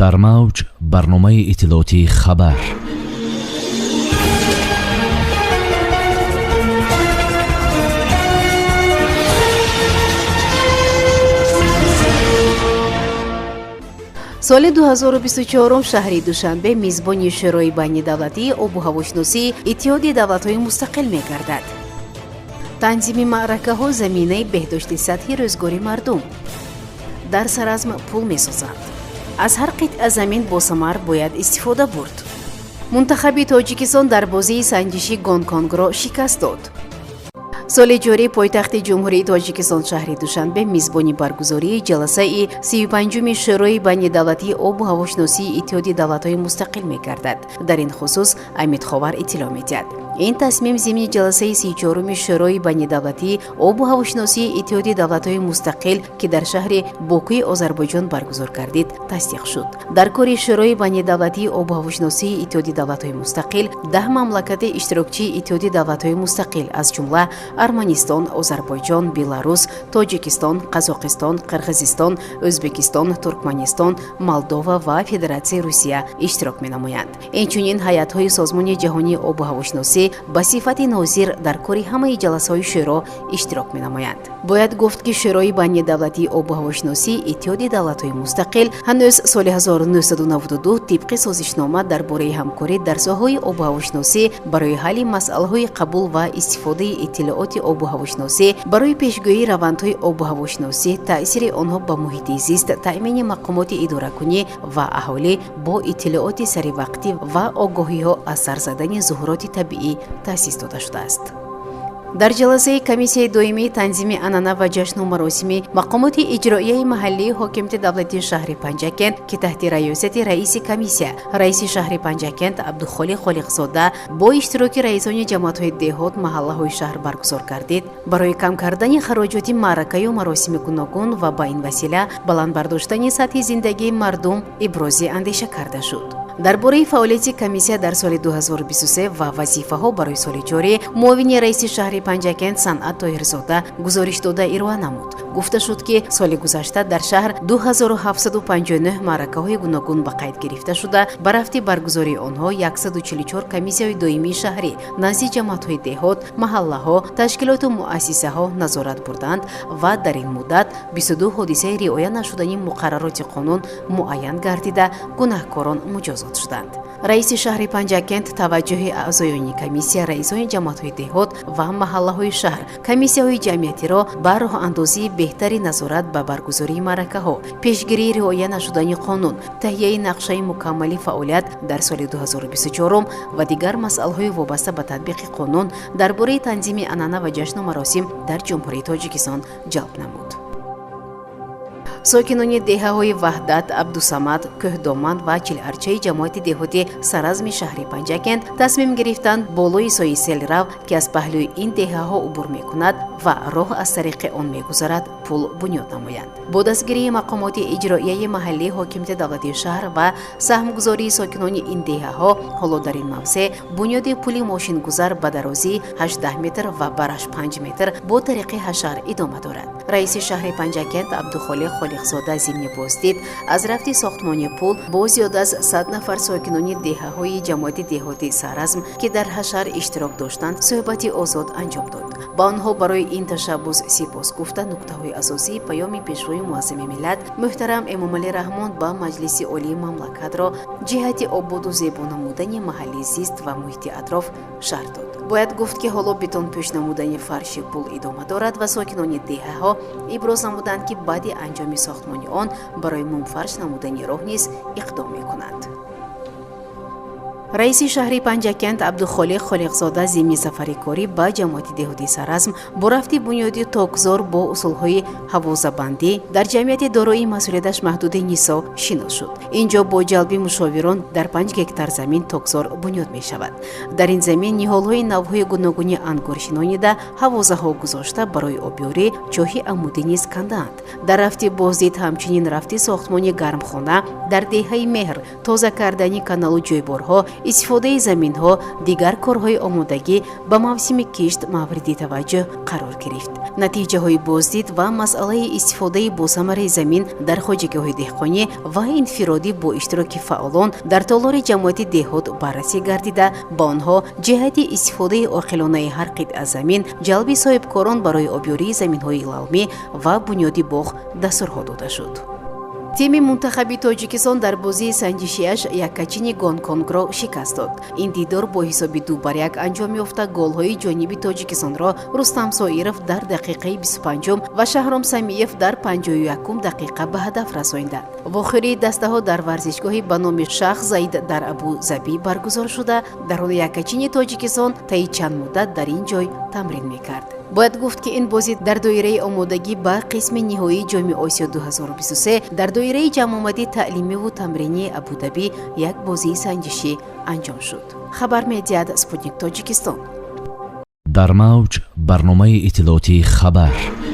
Дар мавҷ барномаи иттилоотии «Хабар». Соли 2024 шаҳри Душанбе мизбони Шӯрои байнидавлатии обу ҳавошиносии Иттиҳоди давлатҳои мустақил мегардад. Танзими маъракаҳо заминаи беҳдошти сатҳи рӯзгори мардум. Дар Саразм пул месозанд. Аз ҳар қитъа замин босамар бояд истифода бурд. Мунтахаби Тоҷикистон дар бозии санҷиши Гонконгро шикаст дод. Соли ҷорӣ пойтахти Ҷумҳурии Тоҷикистон, шаҳри Душанбе, мизбони баргузории ҷаласаи 35-уми Шӯрои байнидавлатии обу ҳавошиносии Иттиҳоди давлатҳои мустақил мегардад. Дар ин хусус Амидховар иттилоъ медиҳад. Ин тасмим зимни ҷаласаи 34-уми Шӯрои байнидавлатии обу ҳавошиносии Иттиҳоди давлатҳои мустақил, ки дар шаҳри Бокуи Озарбойҷон баргузор гардид, тасдиқ шуд. Дар кори Шӯрои байнидавлатии обу ҳавошиносии Иттиҳоди давлатҳои мустақил 10 мамлакати иштирокчии Иттиҳоди давлатҳои мустақил, аз ҷумла Арманистон, Озарбойҷон, Беларус, Тоҷикистон, Қазоқистон, Қирғизистон, Ӯзбекистон, Туркманистон, Молдова ва Федератсияи Русия иштирок менамоянд. Инчунин ҳайатҳои Созмони ҷаҳонии обу ҳавошиносӣ ба сифати нозир дар кори ҳамаи ҷаласаҳои шӯро иштирок менамоянд. Бояд гуфт, ки Шӯрои байнидавлатии обу ҳавошиносии Иттиҳоди давлатҳои мустақил ҳанӯз соли 1992 тибқи созишнома дар бораи ҳамкорӣ дар соҳаҳои обу ҳавошиносӣ барои ҳалли масъалаҳои қабул ва истифодаи иттилооти обу ҳавошиносӣ, барои пешгӯии равандҳои обу ҳавошиносӣ, таъсири онҳо ба муҳити зист, таъмини мақомоти идоракунӣ ва аҳолӣ бо иттилооти саривақтӣ ва огоҳиҳо аз сар задани зуҳуроти табиӣ таъсис дода шудааст. Дар ҷаласаи комиссияи доимии танзими анъана ва ҷашну маросими мақомоти иҷроияи маҳаллии ҳокимияти давлатии шаҳри Панҷакент, ки таҳти раёсати раиси комиссия, раиси шаҳри Панҷакент Абдухолиқ Холиқзода бо иштироки раисони ҷамоатҳои деҳот, маҳаллаҳои шаҳр баргузор гардид, барои кам кардани хароҷоти маъракаю маросими гуногун ва ба ин васила баланд бардоштани сатҳи зиндагии мардум ибрози андеша карда шуд. Дар бораи фаъолияти комиссия дар соли 2023 ва вазифаҳо барои соли ҷорӣ муовини раиси шаҳри Панҷакент Санъат Тоҳирзода гузориш дода ироа намуд. Гуфта шуд, ки соли гузашта дар шаҳр 2759 маъракаҳои гуногун ба қайд гирифта шуда, ба рафти баргузории онҳо 144 комиссияҳои доимии шаҳрӣ назди ҷамоатҳои деҳот, маҳаллаҳо, ташкилоту муассисаҳо назорат бурданд ва дар ин муддат 22 ҳодисаи риоя нашудани муқаррароти қонун муайян гардида, гунаҳкорон муҷозот шуданд. Раиси шаҳри Панҷакент таваҷҷӯҳи аъзоёни комиссия, раисони ҷамоатҳои деҳот ва маҳаллаҳои шаҳр, комиссияҳои ҷамъиятиро ба роҳандозии беҳтари назорат ба баргузории маъракаҳо, пешгирии риоя нашудани қонун, таҳияи нақшаи мукаммали фаъолият дар соли 2024 ва дигар масъалаҳои вобаста ба татбиқи қонун дар бораи танзими анъана ва ҷашну маросим дар Ҷумҳурии Тоҷикистон ҷалб намуд. Сокинони деҳаҳои Ваҳдат, Абдусамад, Кӯҳдоман ва Чиларчаи ҷамоати деҳоти Саразми шаҳри Панҷакент тасмим гирифтанд болои сои селрав, ки аз паҳлӯи ин деҳаҳо убур мекунад ва роҳ аз тариқи он мегузарад, пул бунёд намоянд. Бо дастгирии мақомоти иҷроияи маҳаллии ҳокимияти давлатии шаҳр ва саҳмгузории сокинони ин деҳаҳо, ҳоло дар ин мавзеъ бунёди пули мошингузар ба дарозии 18 метр ва бараш 5 метр бо тариқи ҳашар идома дорад. Раиси шаҳри Панҷакент Абдухолиқ Холиқзода зимни боздид аз рафти сохтмони пул бо зиёд аз 100 нафар сокинони деҳаҳои ҷамоати деҳоти Саразм, ки дар ҳашар иштирок доштанд, суҳбати озод анҷом дод. Ба онҳо барои ин ташаббус сипос гуфта, нуктаҳои асосии паёми Пешвои муаззами миллат муҳтарам Эмомалӣ Раҳмон ба Маҷлиси Олии мамлакатро ҷиҳати ободу зебо намудани маҳалли зист ва муҳити атроф шарҳ дод. Бояд гуфт, ки ҳоло бетонпӯш намудани фарши пул идома дорад ва сокинони деҳаҳо иброз намуданд, ки баъди анҷоми сохтмони он барои мумфарш намудани роҳ низ иқдом мекунанд. Раиси шаҳри Панҷакент Абдухолиқ Холиқзода зимни сафари корӣ ба ҷамоати деҳоти Саразм бо рафти бунёди токзор бо усулҳои ҳавозабандӣ дар ҷамъияти дорои масъулияташ маҳдуди Нисо шинос шуд. Ин ҷо бо ҷалби мушовирон дар 5 гектар замин токзор бунёд мешавад. Дар ин замин ниҳолҳои навъҳои гуногуни ангур шинонида, ҳавозаҳо гузошта, барои обёрӣ чоҳи амудӣ низ кандаанд. Дар рафти боздид ҳамчунин рафти сохтмони гармхона дар деҳаи Меҳр, тоза кардани каналу ҷойборҳо, Истифодаи заминҳо, дигар корҳои омодагӣ ба мавсими кишт мавриди таваҷҷӯҳ қарор гирифт. Натиҷаҳои боздид ва масъалаи истифодаи босамараи замин дар хоҷагиҳои деҳқонӣ ва инфиродӣ бо иштироки фаъолон дар толори ҷамоати деҳот баррасӣ гардида, ба онҳо ҷиҳати истифодаи оқилонаи ҳар қитъа замин, ҷалби соҳибкорон барои обёрии заминҳои лалмӣ ва бунёди боғ дастурҳо дода шуд. Тими мунтахаби Тоҷикистон дар бозии санҷишиаш яккачини Гонконгро шикаст дод. Ин дидор бо ҳисоби 2-1 анҷом ёфта, голҳои ҷониби Тоҷикистонро Рустам Соиров дар дақиқаи 25-ум ва Шаҳром Самиев дар 51-ум дақиқа ба ҳадаф расонданд. Вохӯрии дастаҳо дар варзишгоҳи ба номи Шах Заид дар Абу Забӣ баргузор шуда, дар ҳоле яккачини Тоҷикистон таи чанд муддат дар ин ҷой тамрин мекард. Бояд гуфт, ки ин бозӣ дар доираи омодагӣ ба қисми ниҳоии Ҷоми Осиё 2023 дар доираи ҷамъомади таълимиву тамринии Абудабӣ як бозии санҷишӣ анҷом шуд. Хабар медиҳад «Спутник Тоҷикистон». Дар мавҷ барномаи иттилоотии «Хабар».